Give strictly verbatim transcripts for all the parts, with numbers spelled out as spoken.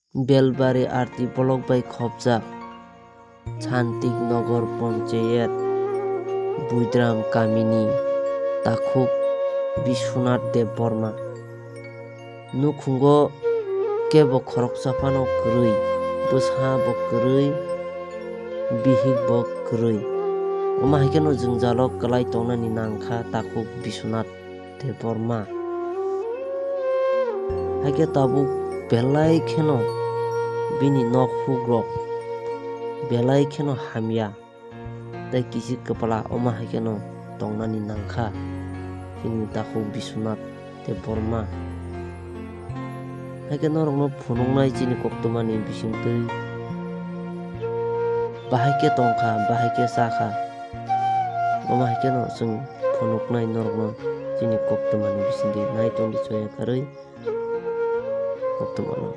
Belbari R T block bai khopjak Santik Nogor Ponchayat Buidram kamini takhuk Biswanath Debbarma. Nukhungo kebo khoroksa phano kwrwi, bwsa bo kwrwi, bihik bo kwrwi. Omo hai kheno jwngjalo kwlai tongnani nangkha takhuk Biswanath Debbarma. Haikhe tabuk belai kheno bini nok hukrok belai kheno hamya tei kichik kwpla, omo hai kheno tongnani nangkha chini takhuk Biswanath Debbarma. Haikhe norokno phunuknai chini koktwmani bisingtwi bahai khe tongkha, bahai khe chakha. Omo hai kheno chwng phunuknai norokno chini koktwmani bisingtwi, nai tongdi choya karwi koktwmano.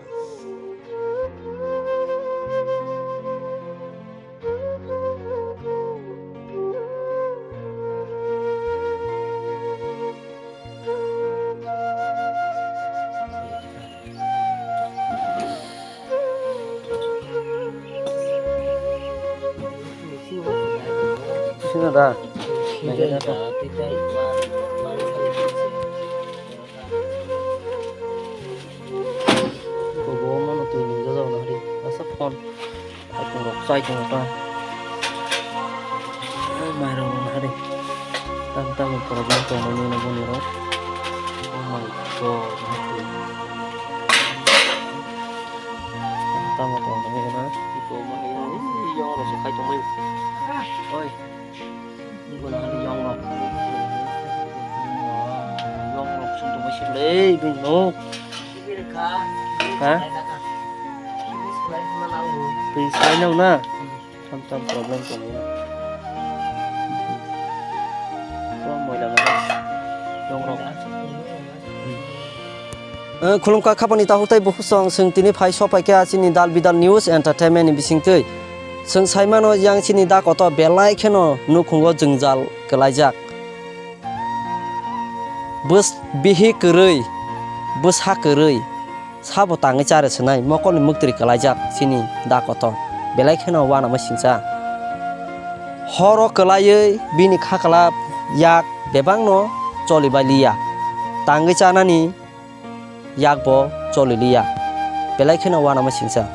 Sino da. Kobo mano twi ni joto no hari. Asa phone. Hai tong rok chai tong ta. Ai mai rok no hari. Tam tam problem tong mani no boni rok. Oh my God. Tam tam tong mani na. Ko ma hai yong rok so khai tong mai. Oi. Nungkuna hari yong rok. Yong rok sung tong bai sirle bini no. Ha? Twi sai nang na. Tham tham problem tong na. Ko moila mana. Yong rok. Eh, khulumkha khapani takhuk tei bukhuk song, chwng tini phai sopaikha chini Dal Bidal News Entertainment ni bisingtwi. Chwng saimano yang chini da koto belai kheno nukhungo jwngjal kwlaijak. Bwsa, bihi kwrwi, bwsa kwrwi, sabo tangwi chare swnai, mokolni mwktwiri kwlaijak chini da koto. Belai kheno uanama singcha. Horo kwlaiwi bini khakla yak bebakno cholibai liya. Tangwi chanani yakbo choli liya, belai kheno uanama singcha.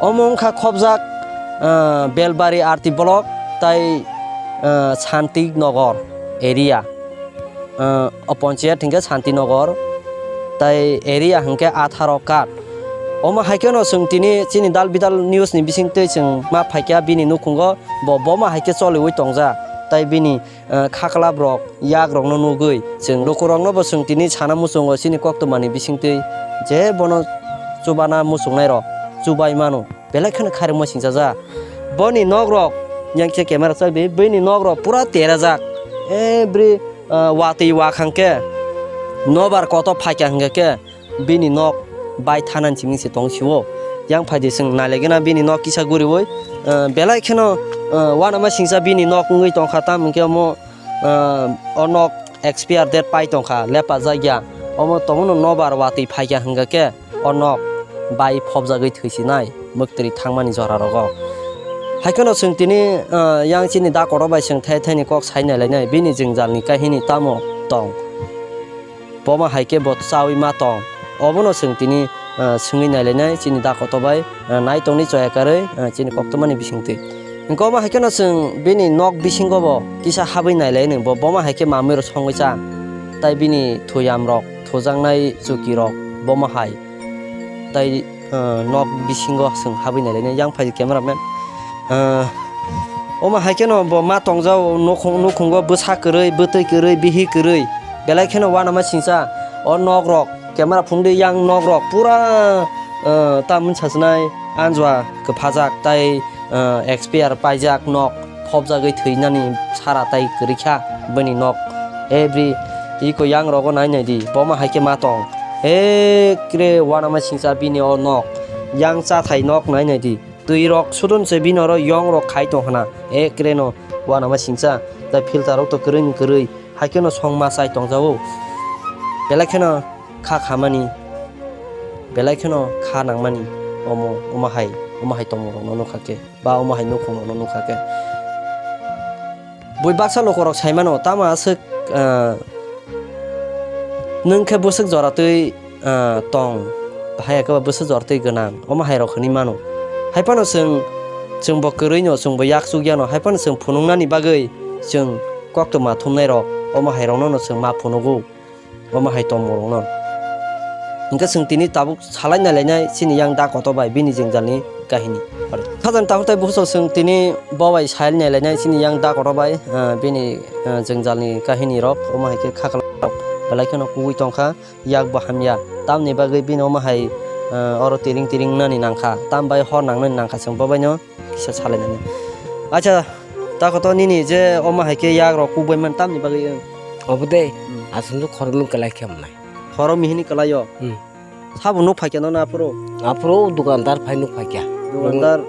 Omo wngkha khopjak, ah, Belbari R T block tai, ah, Santi Nogor area. Ah, o ponchayat hwnkhe Santi Nogor tai area hwnkhe atharo card. Omo hai kheno chwng tini chini Dal Bidal News ni bisingtwi chwng ma phaikha bini nukhungo bo, bo ma hai khe choliwi tongjak tai bini ah, khaklap rok, yak rok no nugwi chwng lukurok no bo chwng tini sana muchungo chini koktwma ni bisingtwi je bono chubana muchungnai rok chubai mano, belai kheno khairokma singchaja. Boni nok rok yang khe camera chaibi, bini nok rok pura terajak, every, ah, watwi wakhang khe nobar koto phaikha hwnkhe khe bini nok bai thanani simi se tong sio. Yang phaidi chwng nailaigena bini nok kisa guriui, ah, belai kheno, ah, uanama singcha bini nok wngwi tongkha, tamo hwnkhe omo, ah, o nok expire date pai tongkha, lepajak ya. Omo tongmano nobar watwi phaikha hwnkha khe o nok bai phobjagwi thwisinai mwktwiri thangmani jora rogo. Haikheno chwng tini, ah, yang chini da kotor bai chwng thai thaini kok sai nailainai bini jwngjalni kahini tamo tong. Boma hai khe bo chaui ma tong? Obono chwng tini, ah, swngwi nailainai chini da koto bai, ah, nai tongni choya karwi, ah, chini koktwmani bisingtwi. Hwnkhe omo hai kheno chwng bini nok bisingo bo kisa habwi nailainai bo, boma hai khe mamui rok songwi cha. Tai bini thuyam rok, thujaknai chuki rok, boma hai. Tai ah, nok bisingo chwng habwi nailainai, yang phai camera man. Ah, omo hai kheno bo ma tongjao, nukhung-, nukhungo bwsa kwrwi, bwtwi kwrwi, bihi kwrwi, belai kheno uanama singcha. O nok rok, camera phungdi, yang nok rok pura, ah, tamni sajwnai anjua kwphajak tai, ah, expire paijak nok. Phobjagwi thwinani sara tai kwrwi kha bini nok. Every iko yang rogo nai nai di, boma hai khe ma tong. Ekre uanama singcha bini o nok. Yang chathai nok nai nai di. Twi rok sudun se bini oro yong rok khai tong hana. Ekre no uanama singcha. Tai filter rok to kwrwi ni kwrwi. Hai kheno song ma chai tong jao. Belai kheno kha khamani. Belai kheno kha nangmani. omo, omo hai, omo hai tongmung rokno nukha khe, ba omo hai nukhung rokno nukha khe. Bui baksa lukurok sai mano, tamo aswk, ah, nwng khe bwswk jora twi, ah, tong, hai khe ba bwswk jora twi gwnang, omo hai rok hwnwi mano. Hai phano chwng, chwng bo kwrwi no, chwng bo yak chuk yano, hai phano chwng phunuknani bagwi chwng koktwma thumnai rok, omo hai rokno no chwng ma phunugo. Omo hai tongmung rokno. Hwnkhe chwng tini tabuk salai nai lainai chini yang da kotor bai bini jwngjalni kahini. Sajani takhuk tai bukhuk chwng tini bo bai salai nai lainai chini yang da kotor bai, ah, bini, ah, jwngjalni kahini rok. Omo hai khe khaklai rok belai kheno kubui tongkha, yak bo hamya. Tamni bagwi bini omo hai, ah, oro tiring tiring nani nangkha. Tam bai hor nangnani nangkha chwng bo baino. Kisa salainani. Acha, ta koto nini je omo hai khe yak rok kubui man tamni bagwi wng? Obo de, hmm, aswk khoroknwi kwlai khe mwnai. Khorok mihini kwlaio? Hmm. Sabo nuk phaikha nono aphuru? Aphuru dukandar phai nuk phaikha. Dukandar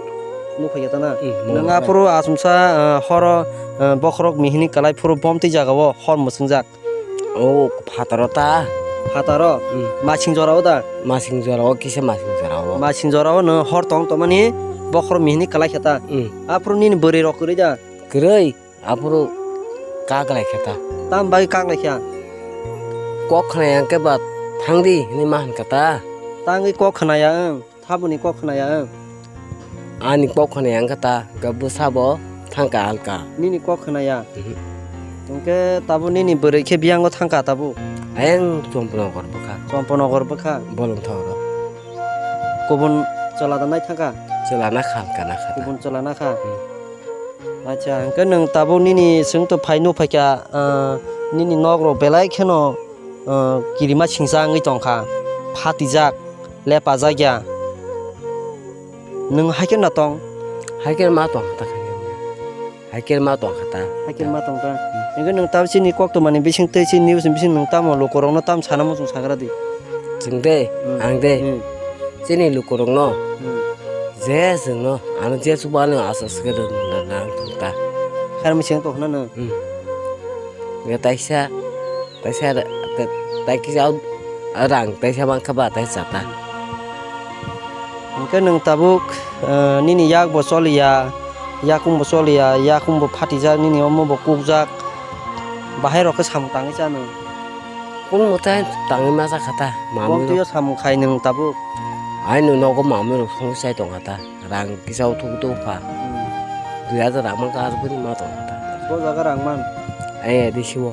nuk phaikha tana? Hmm, nwng nuk phai. Aphuru asumsa, ah, horo, ah, bokhorok mihini kwlai phuru bom twi jagao hor mwchwngjak. O phataro ta. Phataro? Hmm. Masing jorao da? Masing jorao, kisa masing jorao. Masing jorao no hor tong tongmani bokhorok mihini kwlai khe ta? Hmm. Aphuru nini bwrwi rok kwrwi da? Kwrwi, aphuru kaklai khe ta. Tam bai kaklai kha? Kok khna yang khe ba thangdi hinwi ma han kha ta. Tangwi kok khna ya wng. Thaboni kok khna ya wng? Ani kok khna ya wngkha ta, hwnkhe bwsa bo thangkha alka. Nini kok khna ya? Mhm. Hwnkhe tabuk nini bwrwi khe biyango thangkha tabuk? Ayang Chomponogor bwkha. Chomponogor bwkha? Bolong thoro. Kubun chwla da nai thangkha? Chwla na kha, alka na kha ta. Kubun chwla na kha? Hmm. Acha, hwnkhe nwng tabuk nini chwng to phai nuk phaikha, ah, nini nok rok belai kheno, ah, kirima singsa wngwi tongkha, phatijak. Lepajak ya. Nwng haikhe na tong? Haikhe ma tong kha ta khainai. Haikhe ma tong kha ta. Haikhe ma tong ta. Hmm. Hwnkhe nwng tabuk chini koktwmani bising tei chini news ni bising nwng tamo lukurokno tamo sana muchung sagra di? Chwng de, hmm, ang de. Hmm. Chini lukurokno. Hmm. Je chwngno, ano je chuba ano asa swkhe rwna nang thung ta. Khairokma chwng tong khna nwng? Hmm. Hwnkhe taisa Taisa ra-, ta-, tai kisa o, a rang taisa mankha ba taisa ta. Hwnkhe nwng tabuk, eh, nini yak bo choliya, yakung bo choliya, yakung bo phatijak, nini omo bo kukjak. Bahai rok khe samung tangwi chano. Kung mwtai tangwi ma chakha ta, mamwi rok. Bong twiyo samung khai nwng tabuk. Ai nwng nogo mamwi rok songwi chai tongkha ta. Rang kisa o thugo thugo pha. Hmm. Dui hajar rang mankha arphuini ma tongkha ta. Bo jaga rang man? Ai, ai, bisi o.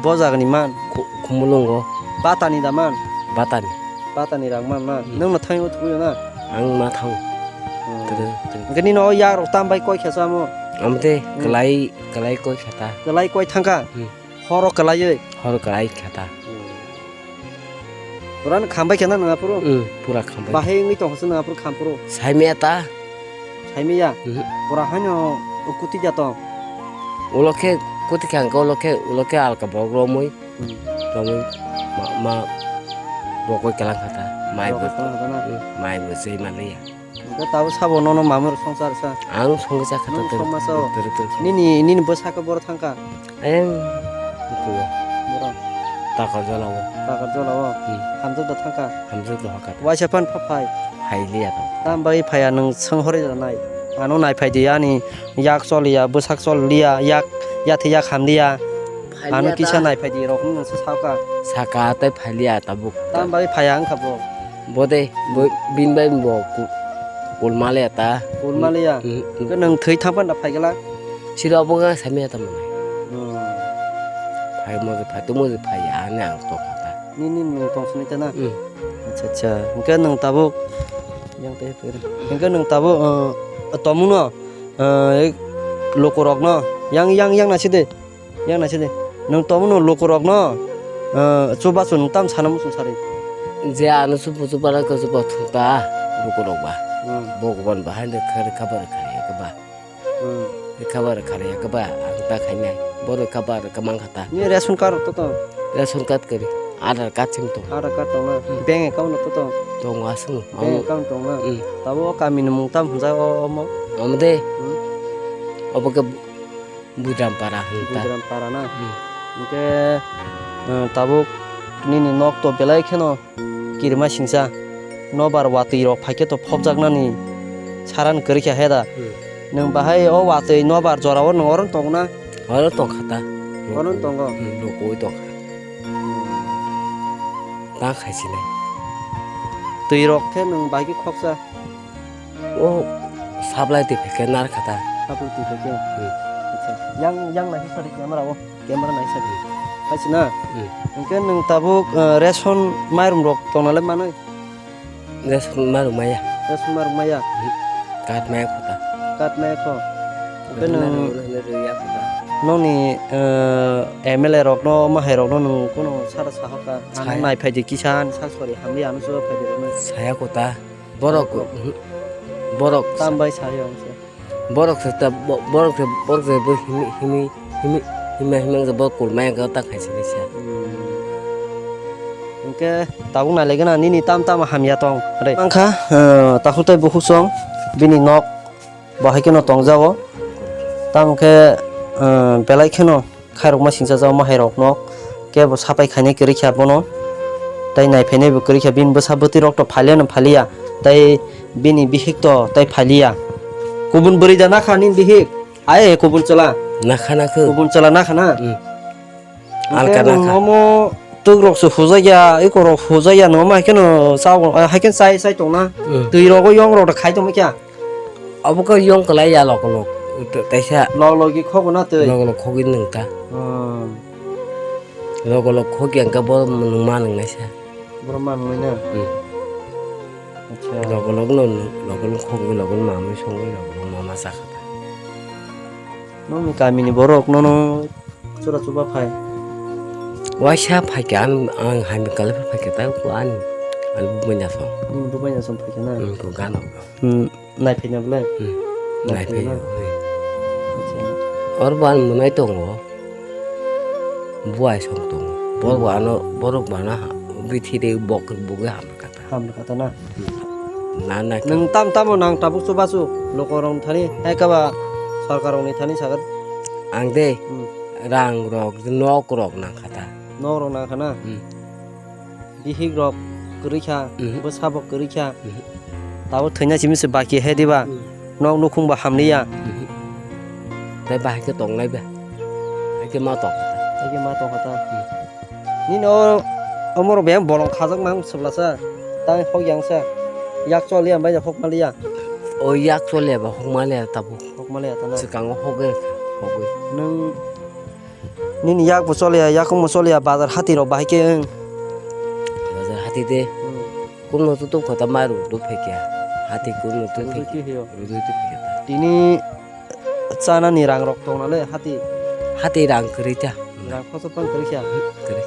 Bo jagani man? Khu-, Khumulwngo. Batani da man? Batani. Batani rang man na? Hmm. Nwng no thangwi thugwi na? Ang ma thang. Hmm. Tere, tere. Hwnkhe nini o yak rok tam bai koi khe samo? Amte hmm, kwlai, kwlai koi khe ta. Kwlai koi thangkha? Hmm. Horo kwlaiwi? Horo kwlai khe ta. Hmm. Pura no khambai khe na nang aphuru? Hmm, pura khambai. Bahai wngwi tong khe nang aphuru khampuru? Saimaya ta. Saimaya? Mhm. Pura haino kuti ja tong? Ulo khe kuti khe ang ulo khe, ulo khe alka borok romwi. Hmm. Romwi ma, ma rokoi kelang kha ta. Mai bo. Rokoi kelang kha ta na? Hmm, mai bo sei manliya. Hwnkhe tabuk sabo nono mamwi rok songsa rwsa? Ang songwi cha kha ta. Nwng tere, songma sao? Tere, tere song. Nini, nini bwsa khe boro thangkha? Ayang kuo. Boro? Takar jolao. Takar jolao? Hmm. Hamjwk da thangkha? Hamjwk da hakha. Waisa phan pha phai? Phai liya tong. Tam bai phaiya nwng swng hori da nai? Ano nai phai di ani yak chol liya, bwsak chol liya, yak, yathai yak ham liya. Phai liya ta. Ano kisa nai phai di rok nwng se sao kha. Saka tei phai liya tabuk. Tam bai phaiya wngkha bo? Bo de, bo, bini bai bo ku-, kulma le ta. Kulma le ya? Hmm, hmm. Ke nwng thwi thang pan da phai gala? Siro abo ga samya ta manai. Hmm. Phai mo je phai, tumo je phai ya, ani ang to kha ta. Ni, ni nwng tong sini ta na? Hmm. Acha, acha. Hwnkhe nwng tabuk, yang te, te. Hwnkhe nwng tabuk, uh, tomuno, uh, ek lukurokno, yang, yang, yang na side. Yang naisidi, nwng tongmano lukurokno, ah, chubachu nwng tam sana muchung sari? Je ano chubu chuba rok chuba thwngta lukurok ba. Hmm. Bhagwan ba haino khe rwkha ba rwkha ya khe ba. Hmm. Rwkha ba rwkha ya khe ba ang ta khainai. Bo rwkha ba rwkha mang kha ta. Ni ration card rok to tong? Ration card kwrwi. Aadhaar card sing tong. Aadhaar card tong na? Hmm. Bank account rok to tong? Tongo aswk. Bank account tong na? Hmm. Tabo o kami ni mung tam hwnjak o omo? Omo de. Hmm. Obo khe Budram para hwn ta. Budram para na? Hmm. Hwnkhe, eh, tabuk nini nok to belai kheno kirima singsa. Nobar watwi rok phaikhe to phobjaknani saran kwrwi kha he da. Hmm. Nwng bahai o watwi nobar jorao nwng oro tong na? Oro tong kha ta. Oro tongo? Hmm, lukuwi tong kha. Ta khaisinai. Twi rok khe nwng bahai khe khoksa? O supply twi phaikhe nar kha ta. Supply twi phaikhe? Hmm. Acha. Yang, yang naikhe sari camera o. Camera naisa di. Haisina? Hmm. Hwnkhe nwng tabuk, eh, ration mairum rok tongna le manwi? Ration mairum maya. Ration mairum maya? Hmm. Card maya kho ta. Card maya kho. Hwnkhe nwng nokni, eh, M L A rokno, mahai rokno nwng kuno sara sahoka. Ano nai phaidi kisa, ani sak sori hamya ano se phaidi rokno. Saya kho ta. Borok, borok. Tam bai sayo ang se. Borok se ta, bo-, borok se, borok se bo himi, himi, himi, himi, himi ang se borok kulmaya ga ta khaisa khaisa. Hmm. Hwnkhe tabuk nai lagi na nini tam tam hamya tong. Re. Mangkha, eh, takhuk tei bukhuk song bini nok bo hai kheno tongjago. Tamo khe, eh, belai kheno khairokma singsa jao mahairok no kebo sapai khainai kwrwi kha bono. Tei naiphainai bo kwrwi kha, bini bwsa bwtwi rok to phailiya no phailiya, tei bini bihik to tei phailiya. Kubun bwrwi da nakha nini bihik? Ai kubun chwla. Nakha nakha. Kubun chwla nakha na? Hmm. Alka nakha. Omo twk rok se hujakya, eko rok hujakya no ma haikhe no chao, haikhe chai chai tongna. Hmm. Twi rogo yong rok khai tongma kya? Abo khe yong kwlai ya lokolog, kaisa. Lokolog khe khogwi na twi? Lokolog khogwi nwng ta. Hmm. Lokolog khogwi ang khe bo nwng ma nwng naisa. Borok ma nwng nai na? Hmm. Acha. Lokolog no, lokolog khogwi, lokolog mamwi songwi, lokolog mama sakha ta. Nokni kamini borok nono chura chuba phai? Waisa phaikha, ang, ang hamya kwlai phai phaikha, ta ani, ani bubaini aswk. Nini bubaini aswk phaikha na? Hmm, to gana. Hmm. Naiphaina bwle? Hmm. Naiphaina. Naiphaina, hmm. Acha. Oro bo ani mwnai tongo. Buai song tongo. Borok bo ano, borok bo ano ha, bithi de bok, bugwi hamrwkha ta. Hamrwkha ta na? Hmm. Na, na. Nwng tam tamo nang tabuk chubachu lokorokni thani, hai kaba sorkarrokni thani sagat? Ang de, hmm, rang rok, nok rok nangkha ta. Nok rok nangkha na? Hmm. Bihik rok kwrwi kha, mhm, bwsa bo kwrwi kha. Mhm. Tabuk thwina simi se baki he diba? Mhm. Nok nukhung bo hamliya. Mhm. Tei bahai khe tongnai ba? Hai khe ma tong kha ta. Hai khe ma tong kha ta. Mhm. Nini o, omorok beng bolong khajak mang swbla sa. Tang hok yang sa. Yak choliya bai hok maliya. O yak choliya ba hok maliya tabuk. Hok maliya ta na? Swkango hogwi, hogwi. Nwng Nini yak bo choliya, yakung bo choliya, bazar hati rok bahai khe wng. Bazar hati de. Hmm. Kunno tu tuk kota mairum tu phai khe. Hati kunno tu phai khe. Rudui tu phai khe. Tini chanani rang rok tong nale hati. Hati rang kwrwi ta. Rang khoso tong kwrwi kha. Kwrwi.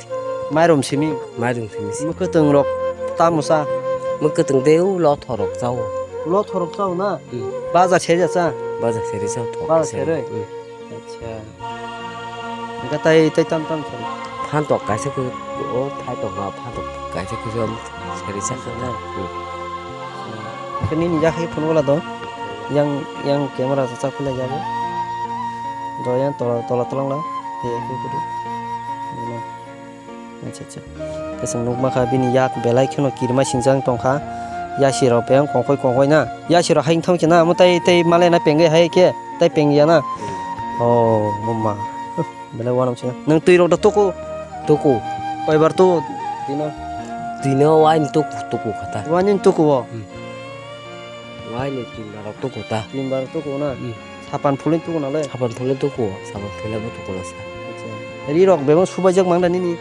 Mairum simi. Mairum simi. Mwkhwtwng rok tamo cha? Mwkhwtwng de u lothor rok chao. Lothor rok chao na? Hmm. Bazar seri cha? Bazar seri chao thok. Bazar seri. Hmm. Acha. Hingke tai, tai tam tam sari? Phantok kaisa khe o phai tongma, phantok kaisa khe sari sa khe na. Hingke nini yak hai phone wala do, yang, yang camera sa chak philai ya bo. Do yang tola, tola tolang la. He, he, he, he. Acha, acha. Tei chwng nukma kha bini yak belai kheno kirima singjak tongkha. Yasi rok beng kongkhoi kongkhoi na. Yasi rok hai wngthang khe na, omo tai, tai malai na pengwi hai khe, tai pengya na. Hmm. Oh, mama. Belai wanam singa. Nwng twi rok da tuku? Tuku. Koibar tu dino? Dino waini tuku, tuku kha ta. Waini tuku o? Hmm. Waini tin bar rok tuku ta. Tin bar rok tuku na? Hmm. Sapan phulin tuku nale? Sapan phulin tuku, sapan phulin bo tuku nasa. Acha. Ri rok bebak subaijak mang da nini?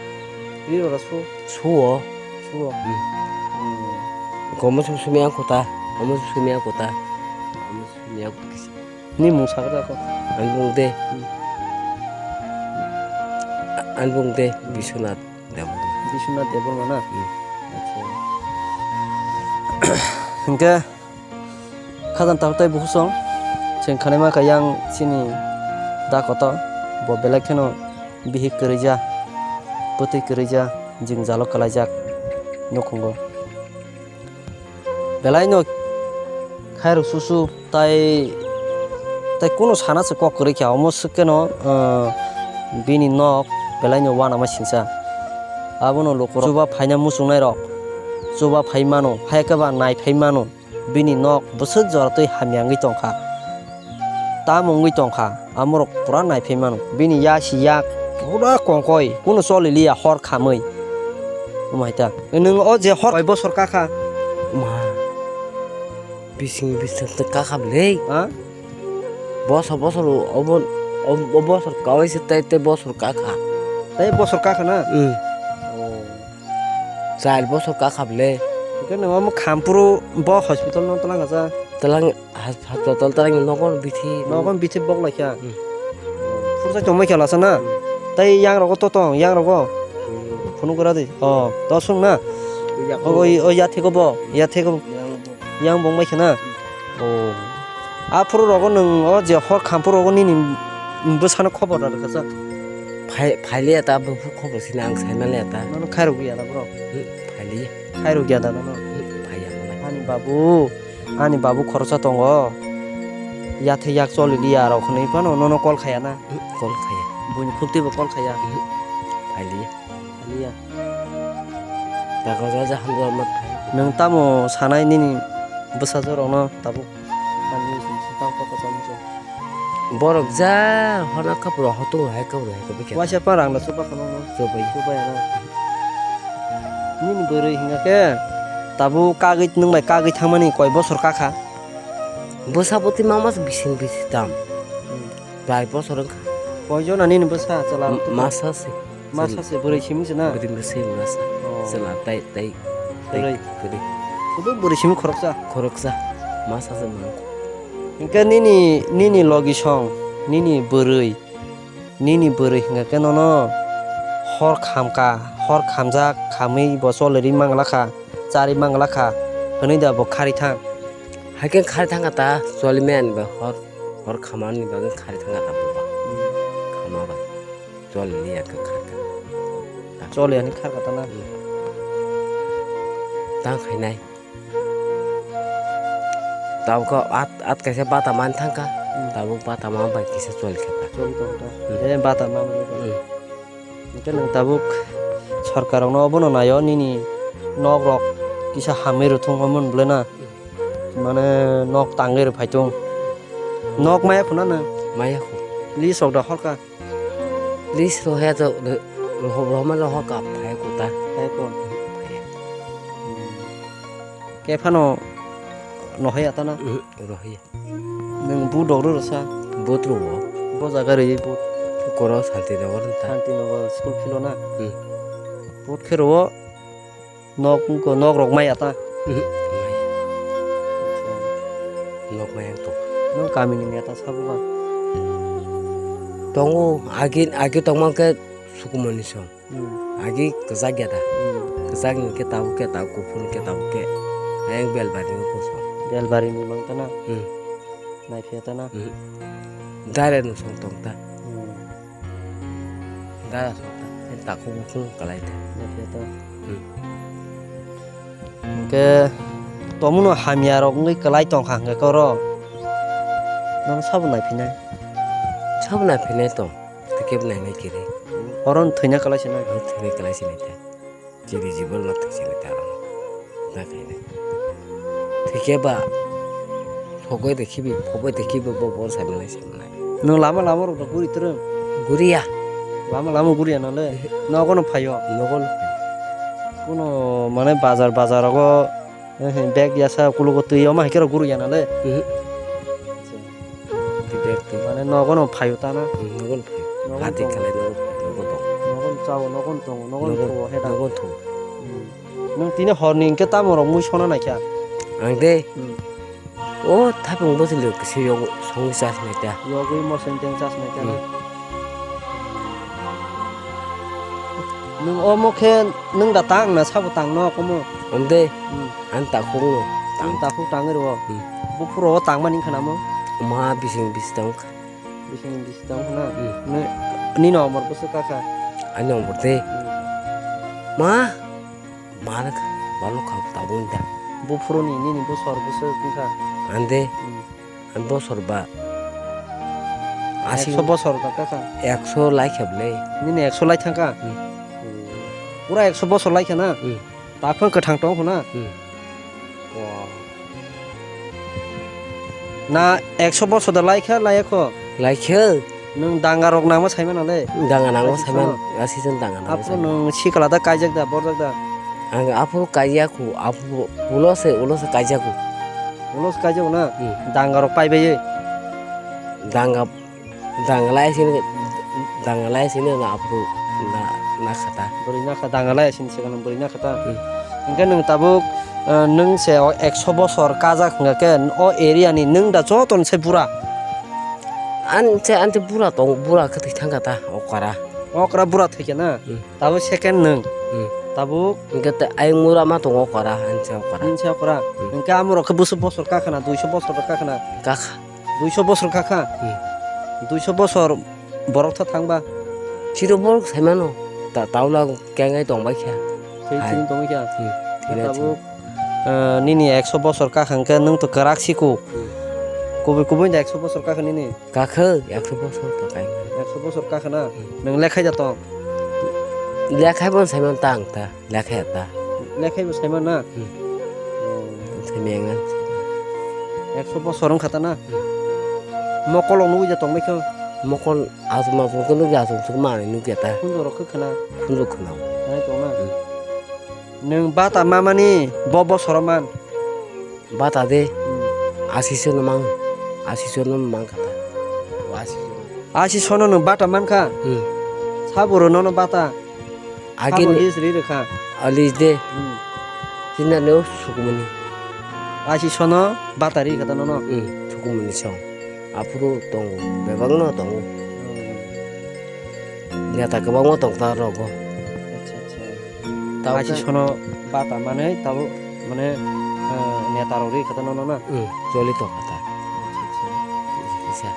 Ri rok su? Suo. Suo. Hmm. Hmm. Komo sum sumya kota, komo sum sumya kota. Komo sum sumya kota. Ni mung sakra ko? Ang bung de. Hmm. Ang bung de, hmm, Biswanath Debbarma. Biswanath Debbarma na? Hmm. Acha. Hingke Khajang takhuk tei bukhuk song, chwng khanai mankha yang chini da kotor, bo belai kheno bihik kwrwija, bwtwi kwrwija, jwngjalo kwlaijak nukhungo. Belai no khairok susu tai, tai kunu sana se kok kwrwi kha, omo swk khe no, ah, bini nok belai no uanama singsa. Abono lukurok chuba phaina muchungnai rok. chuba phai mano, hai khe ba nai phai mano. Bini nok bwswk jora twi hamya wngwi tongkha, tamo wngwi tongkha, amorok pura nai phai mano. Bini ya si yak pura kongkoi, kunu choli liya hor khamwi. Omo hai ta. Nwng o je hor koi bosor kakha? Ma, bising bising twi kakha bwle. Ha? Bosor bosor obo, obo bosor kawaisa tei, tei bosor kakha. Tei bosor kakha na? Hmm. Oh. Char bosor kakha bwle. Hwnkhe nwng omo khampuru bo hospital no twlang kha sa? Twlang has-, hospital twlang nogo bithi. Nogo bithi bok lai kha. Hmm. Phursa chomai kha lasa na? Hmm. Tei yang rogo to tong, yang rogo. Hmm. Phunuk gra di. Oh, to sung na? Yak. O, o, o, ya thego bo, ya thego. Yang bo. Yang bong mai khana? Oh. Aphuru rogo nwng o je hor khampuru rogo nini bwsano khobor rw kha sa? Phai, phailiya ta, bwphuru khobor sini ang sai manliya ta. Nono khairok ya da bro? Hmm, phailiya. Khairok ya da nono? Hmm, phaiya malai. Ani babu, ani babu khoroksa tongo. Yathai yak choli liya rok hwnwi phano nono call khaya na? Hmm, call khaya. Buini phukti bo call khaya? Hmm, phailiya. Aliya. Takhuk jaja hamjak ma thai. Nwng tamo sanai nini bwsajwk rokno tabuk? Borok ja hona kapro hotung hai kapro hai kapro khe. Waisa pa rang da chuba khano no. Chubai. Chubai na. Nini bwrwi hinga khe tabuk kagwi nwng bai kagwi thangmani koi bosor kakha? Bwsa bwtwi mama bising bising tam. Hmm. Bai bosor wngkha. Koi jona nini bwsa chwla rok? Masa se. Masa se bwrwi simi se na? Bwrwi simi masa. Oh. Chwla tai, tai, tai bwrwi. Bwrwi. Sudu bwrwi simi khoroksa? Khoroksa. Masa se mang. Hwnkhe nini, nini logi song, nini bwrwi, nini bwrwi hwnkhe nono hor khamka, hor khamjak, khamwi bo choli ri mangla kha, chari mangla kha, hwnwi da bo khari thang. Haikhe khari thangkha ta, choli maya ni ba hor. Hor khamani bagwi khari thangkha ta buba. Khama bai. Chol liya khe kharkha. Chol yani kharkha ta na? Hmm. Tang khainai. Tabuk at, at kaisa bata man thangkha. Hmm. Tabuk bata man bai kisa chol kha ta. Chol tong ta. Hmm. Eh, bata man. Hmm. Hwnkhe nwng tabuk sorkar rokno obono naio, nini nok rok kisa hamwi rwthung omo hwn bwle na. Mane nok tangwi rw phaitung. Nok maya khuna nwng? Maya khu. List rok da horkha? List rohya to, roh-, rohma rohorkha phai kuta. Phai ko. Phai. Kephano nohoi atana? Rohya. Nwng vote rok rw rwsa? Vote rw o. Bo jaga rw vote? Koro Santinagar ta. Santinagar school field o na? Hmm. Vote khe rw o. Nok wngkha, nok rok maya ta? Mhm, maya. Nok maya wng tong. Nwng kami ni neta sabo ba? Tongo, agi, agi tongma khe Sukumoni song. Hmm. Agi kwchak ya da? Hmm. Kwchak ni khe tabuk khe tabuk kuphur ni khe tabuk khe. Ayang Belbari ni kuphur song. Belbari ni mang ta na? Hmm. Naiphiya ta na? Hmm. Direct no song tong ta. Hmm. Dara sota, takhuk bukhuk kalai ta. Naiphiya ta. Hmm. Hwnkhe tomono hamya rok wngwi kalai tongkha hwnkhe koro. Nono sabo naiphinai? Sabo naiphinai tong. Tei kebo nainai kiri. Oro thwina kalai sinai? Thwina kalai sinai ta. Chiri jibon ma thwisi ni tarang. Na khaina. Thike ba. Phogoi de khibi, phogoi de khibi bo bo sai manai sai manai. Nwng lama lama rok guri twrwng? Guriya. Lama lama guriya nale. Nogo no phaio. Nogo no. Kuno mane bazar bazar rogo, eh, bag yasa kulugo twi oma hikero guriya nale. Mhm. Tei bag twi. Mane nogo no phaio ta na? Hmm, nogo no phaio. Nogo no. Hati tongo. Khalai nogo, nogo tongo. Nogo no chao, nogo no tongo, nogo no. Nogo, thuo, he da. Nogo no thuo. Hmm. Nwng tini horni hwnkhe tamo rok mui sona naikha? Ang de? Hmm. O thapung bwswlwi kisa yog songwi chas naikha. Yogwi moseng teng chas naikha na? Hmm. Nwng omo khe nwng da tang na sabo tang no komo? Om de? Hmm. Ang takhuk no. Ang takhuk tangwi rwo? Hmm. Buphuru o tangmani wngkha namo? Ma bising bising tang kha. Bising bising tang kha na? Hmm. Nini omor bwswk kakha? Ani omor de? Hmm. Ma, ma nokha, ma nokha tabuk da. Buphuru ni nini bosor bwswk wngkha? Ang de? Hmm. Ang bosor ba. Asi ekso bosor ba kakha? Ekso lai kha bwle. Nini ekso lai thangkha? Hmm. Pura ekso bosor lai kha na? Hmm. Taphang kwthang tong khuna? Hmm. Wow. Na ekso bosor da lai kha, lai kho? Lai khe. Nwng danga rok nangma sai mano le? Danga nangma sai man, asison danga nangma sai man. Aphuru nwng sikla da kaijak da, borjak da? Ang aphuru kaiya khu, aphuru ulo se, ulo se kaijak khu. Ulo se kaijak na? Hmm. Danga rok pai bai ye? Danga Dangalai sini, dangalai sini na aphuru na, na khata. Bwrwi na kha, dangalai sini se gana bwrwi na khata. Hmm. Hingke nwng tabuk, eh, nwng se o ekso bosor kajak hingka khe o area ni nwng da joto ni se bura. An se, an se bura tong, bura khe thwi thang kha ta okra. Okra bura thwi khe na? Hmm. Tabuk second nwng. Hmm. Tabuk hingke te ayang mura ma tongo okra, an se okra. An se okra. Hmm. Hingke amorok khe bwswk bosor kakhana, duiso bosor kakhana. Kakha. Duiso bosor kakha? Hmm. Duiso bosor borok tha thangba? Chiro borok saimano. Ta-, taula kengai tongbai kha. Hai. Chini tongbai kha? Hmm. Tabuk, eh, nini ekso bosor kakha hingke nwng to kwrak siko. Hmm. Kubui kubui da ekso bosor kakha nini? Kakha, ekso bosor to kai. Ekso bosor kakha na? Hmm. Nwng lekhai da tong? Lekhai bo saiman tang ta. Lekhai ta. Lekhai bo saiman na? Hmm. Oh. Saiman. Ekso bosor wng kha ta na? Hmm. Mokol rok nugui ja tong bai kho? Mokol aswk ma aswk khe nugui aswk aswk manwi nugui ta. Khunju rok khe khna? Khunju khna. Nai tong na? Hmm. Nwng bata mamani bo bosoro man? Bata de. Hmm. Asison no mang. Asison no mang kha ta. Asison. Asison no nwng bata man kha? Hmm. Saburo no no bata? Age sabo ni list ri rwkha. A list de. Hmm. Chini no sukumani. Asison no bata ri kha ta nono? Hmm, sukumani song. Aphuru tongo, bebak no tongo. Hmm. Neta kwbangma tong ta rogo. Acha, acha. Tamo Asisono bata manwi tabo mane, eh, neta rok ri kha ta nono na? Hmm, choli tong kha ta. Acha, acha. Kisa.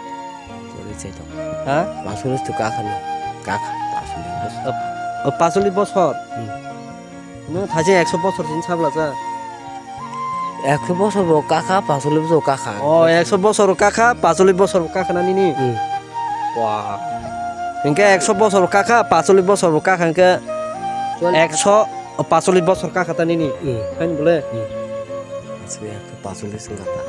Choli chai tong. Ha? Pasolis to kakha ni. Kakha, pasolis. O, o pasolis bosor? Hmm. Nwng thaise ekso bosor sini sabla cha? Ekso bosor bo kakha, pasolis bo kakha. O, ekso bosor bo kakha, pasolis bosor bo kakha na nini? Hmm. Wah. Hingke ekso bosor bo kakha, pasolis bosor bo kakha hingke choli ekso, o, pasolis bosor kakha ta nini? Hmm. Hain bole? Hmm. Asli ekso pasolis wngkha ta.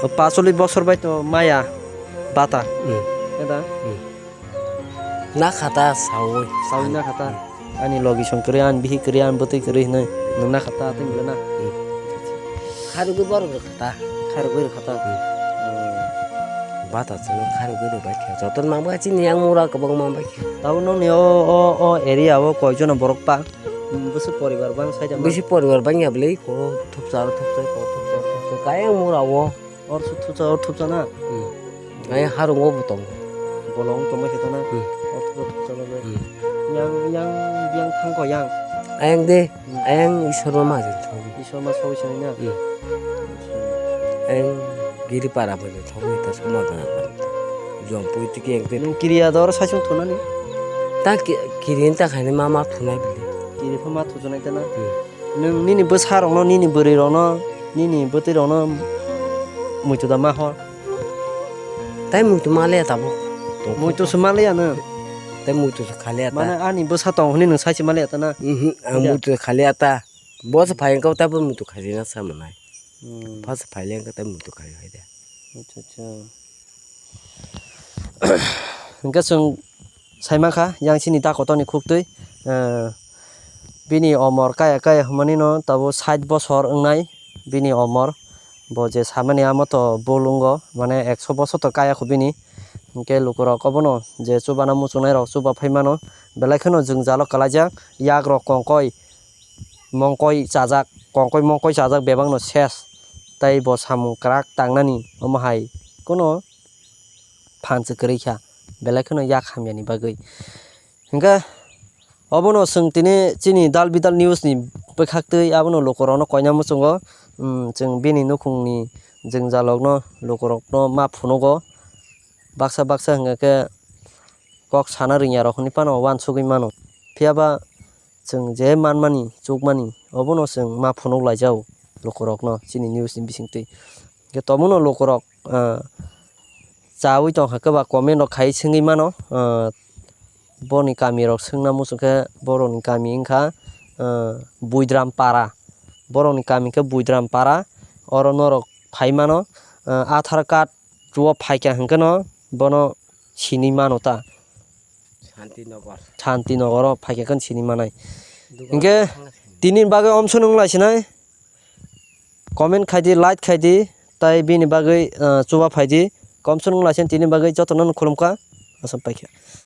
O pasolis bosor bai to maya bata. Hmm. Eta? Hmm. Na khata sawi. Sawi na khata. Hmm. Ani logi song kwrwi, ani bihi kwrwi, ani bwtwi kwrwi hinwi nwng na khata, tei bwle na? Hmm. Kharwi borok rw khata. Kharwi rw khata. Hmm. Hmm. Bata chwng kharwi rw bai khe. Joto mang bai chini yang mura kwbang mang bai khe. Tabo nokni o, o, o area o koi jono borok pa? Hmm, bwswk poribar bang sai da ma? Bisi poribar bang ya bwle, ko thupsa, thupsa, ko thupsa, thupsa. Kayang mura o. Or su thupsa, or thupsa na? Hmm. Ai harung o bo tongo. Bolong tongma khe to na? Hmm. Or thupsa, thupsa na. Hmm. Yang, yang, yang thang ko yang. Ayang de, hmm, ayang Isor ma majin thong. Isor ma sawi sanai na? Hmm. Ayang giri para majin thong, ita sama dana. Jom pui tiki yang te. Nung kiriya dor saichung thonani? Ta ki-, kiri ta khani ma ma thonai bili. Kiri pha ma thujonai ta na? Hmm. Nwng nini bwsarokno, nini bwrwirokno, nini bwtwirokno muitu da ma hor? Tai muitu ma le tabuk. Muitu se ma le ya nwng? Tai muitu se khali ya ta. Mane ani bwsa tong hwnwi nwng sai se ma le ya ta na? Mhm, ang muitu se khali ya ta. Bo se phai wngkha tai bo muitu khali na sa manai. Hmm. Pha se phai le wngkha tai muitu khali hai de. Acha, acha. Hingke chwng saimankha, yang chini da kotorni khuktwi, eh, bini omor kaya kaya hwnmanino tabuk sait bosor wngnai bini omor. Bo je samani amo to bul wngo, mane ekso bosor to kaya kho bini. Hingke lukurok obono je chubana muchungnairok chuba phai mano, belai kheno jwngjalo kwlaijak, yakrok kongkoi. Mongkoi chajak, kongkoi mongkoi chajak bebakno ses, tei bo samung kwrak tangnani omo hai kono phan se kwrwi kha, belai kheno yak hamyani bagwi. Hingkhe obono chwng tini chini dal bidal news ni bwkhaktwi abono lukurokno koina muchungo, um, chwng bini nukhungni jwngjalrokno lukurokno ma phunugo. Baksa baksa hingkha khe kok sana rwngya rok hinwi phano uansugwi mano. Phiya ba chwng je manmani, chukmani, obono chwng ma phunuk laijao lukurokno chini news ni bisingtwi. Hingkhe tomono lukurok, ah, chaui tongkha khe ba comment rok khai swngwi mano, ah, boni kami rok swngna muchung khe borokni kami wngkha, ah, Buidram Para. Borokni kami khe Buidram Para. Oro norok phai mano, ah, Aadhaar card chuo phaikha hwnkhe no bono sini mano ta. Santinagar. Santinagar o phaikha khe sini manai. Dugan hwnkhe thangna sini. Tini bagwi omsonong lai sinai. Comment khai di, like khai di, tai bini bagwi, ah, chuba phai di. Komsonong lai sinai tini bagwi jotono khulumkha. Asam paikha.